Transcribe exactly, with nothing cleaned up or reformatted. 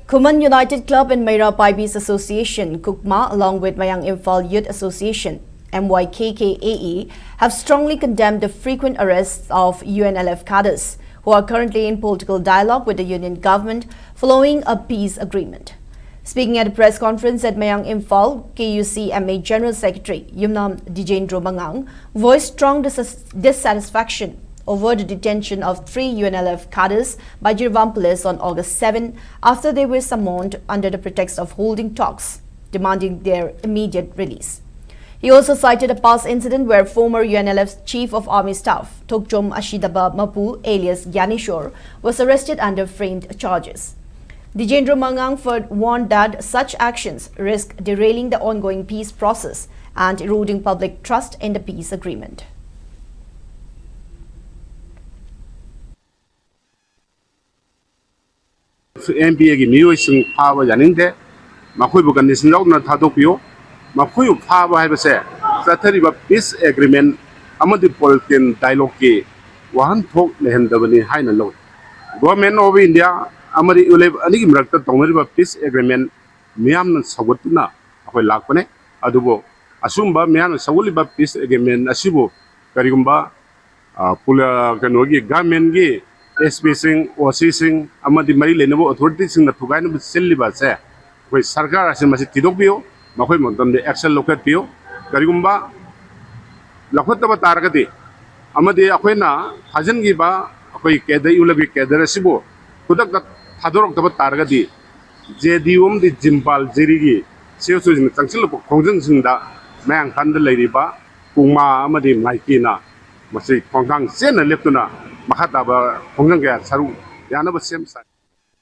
Khuman United Club and Meira Paibis Association, KUKMA, along with Mayang Imphal Youth Association, M Y K K A E, have strongly condemned the frequent arrests of U N L F cadres who are currently in political dialogue with the union government following a peace agreement. Speaking at a press conference at Mayang Imphal, K U C M A General Secretary Yumnam Dijendro Mangang voiced strong dis- dissatisfaction over the detention of three U N L F cadres by Jiribam police on August seven after they were summoned under the pretext of holding talks, demanding their immediate release. He also cited a past incident where former U N L F Chief of Army Staff Thokchom Ashidaba Mapu, alias Gyaneshwar, was arrested under framed charges. Dijendra Mangang further warned that such actions risk derailing the ongoing peace process and eroding public trust in the peace agreement. M B ꯑꯦꯒꯤ ꯃꯤꯑꯣꯏꯁꯤꯡ ꯐꯥꯕ ꯌꯥꯅꯤꯡꯗꯦ꯫ ꯃꯈꯣꯏꯕꯨ condition ꯌꯥꯎꯗꯅ ꯊꯥꯗꯣꯛꯄꯤꯌꯨ꯫ ꯃꯈꯣꯏꯕꯨ ꯐꯥꯕ ꯍꯥꯏꯕꯁꯦ ꯆꯠꯊꯔꯤꯕ ꯄꯤꯁ ꯑꯦꯒ꯭ꯔꯤꯃꯦꯟ ꯑꯃꯗꯤ ꯄꯣꯂꯤꯇꯤꯀꯦꯜ ꯗꯥꯏꯂꯣꯒꯀꯤ ꯋꯥꯍꯟꯊꯣꯛ ꯂꯩꯍꯟꯗꯕꯅꯤ ꯍꯥꯏꯅ ꯂꯧꯏ꯫ Government of India ꯑꯃꯗꯤ ꯌꯨ ꯑꯦꯟ ꯑꯦꯜ ꯑꯦꯐ ꯑꯅꯤꯒꯤ ꯃꯔꯛꯇ ꯇꯧꯅꯔꯤꯕ ꯄꯤꯁ ꯑꯦꯒ꯭ꯔꯤꯃꯦꯟ ꯃꯤꯌꯥꯝꯅ ꯁꯧꯒꯠꯇꯨꯅ ꯑꯩꯈꯣꯏ ꯂꯥꯛꯄꯅꯦ꯫ ꯑꯗꯨꯕꯨ ꯑꯁꯤꯒꯨꯝꯕ ꯃꯤꯌꯥꯝꯅ ꯁꯧꯒꯠꯂꯤꯕ ꯄꯤꯁ ꯑꯦꯒ꯭ꯔꯤꯃꯦꯟ ꯑꯁꯤꯕꯨ ꯀꯔꯤꯒꯨꯝꯕ ꯑ, ꯄꯨꯂ-, ꯀꯩꯅꯣꯒꯤ ꯒꯚꯔꯟꯃꯦꯟꯒꯤ ꯑꯦꯁ ꯄꯤꯁꯤꯡ, ꯑꯣ ꯁꯤꯁꯤꯡ ꯑꯃꯗꯤ ꯃꯔꯤ ꯂꯩꯅꯕ ꯑꯣꯊꯣꯔꯤꯇꯤꯁꯤꯡꯅ ꯊꯨꯒꯥꯏꯅꯕ ꯁꯤꯜꯂꯤꯕ ꯑꯁꯦ ꯑꯩꯈꯣꯏ ꯁꯔꯀꯥꯔ ꯑꯁꯤ ꯃꯁꯤ ꯊꯤꯗꯣꯛꯄꯤꯌꯨ, ꯃꯈꯣꯏ ꯃꯇꯝꯗ ꯑꯦꯛꯁꯟ ꯂꯧꯈꯠꯄꯤꯌꯨ꯫ ꯀꯔꯤꯒꯨꯝꯕ ꯂꯧꯈꯠꯇꯕ ꯇꯥꯔꯒꯗꯤ ꯑꯃꯗꯤ ꯑꯩꯈꯣꯏꯅ ꯊꯥꯖꯤꯟꯈꯤꯕ ꯑꯩꯈꯣꯏ ꯀꯦꯗꯔ, ꯌꯨꯂꯒꯤ ꯀꯦꯗꯔ ꯑꯁꯤꯕꯨ ꯈꯨꯗꯛꯇ ꯊꯥꯗꯣꯔꯛꯇꯕ ꯇꯥꯔꯒꯗꯤ ꯖꯦ ꯗꯤ ꯌꯨ ꯑꯃꯗꯤ ꯖꯤꯝꯄꯥꯜ ꯖꯤꯔꯤꯒꯤ ꯁꯤ ꯑꯦꯁ ꯑꯣꯁꯤꯡꯅ ꯆꯪꯁꯤꯜꯂꯛꯄ ꯈꯣꯡꯖꯪꯁꯤꯡꯗ ꯃꯌꯥꯡ ꯏꯝꯐꯥꯜꯗ ꯂꯩꯔꯤꯕ ꯀꯨꯡꯃꯥ ꯑꯃꯗꯤ ꯃꯥꯏꯀꯤꯅ ꯃꯁꯤ ꯈꯣꯡꯊꯥꯡ ꯆꯦꯠꯅ ꯂꯦꯞꯇꯨꯅ ꯃꯈꯥ ꯇꯥꯕ ꯈꯣꯡꯖꯪ ꯀꯌꯥ ꯁꯔꯨꯛ ꯌꯥꯅꯕ ꯁꯦꯝ ꯁꯥꯏ꯫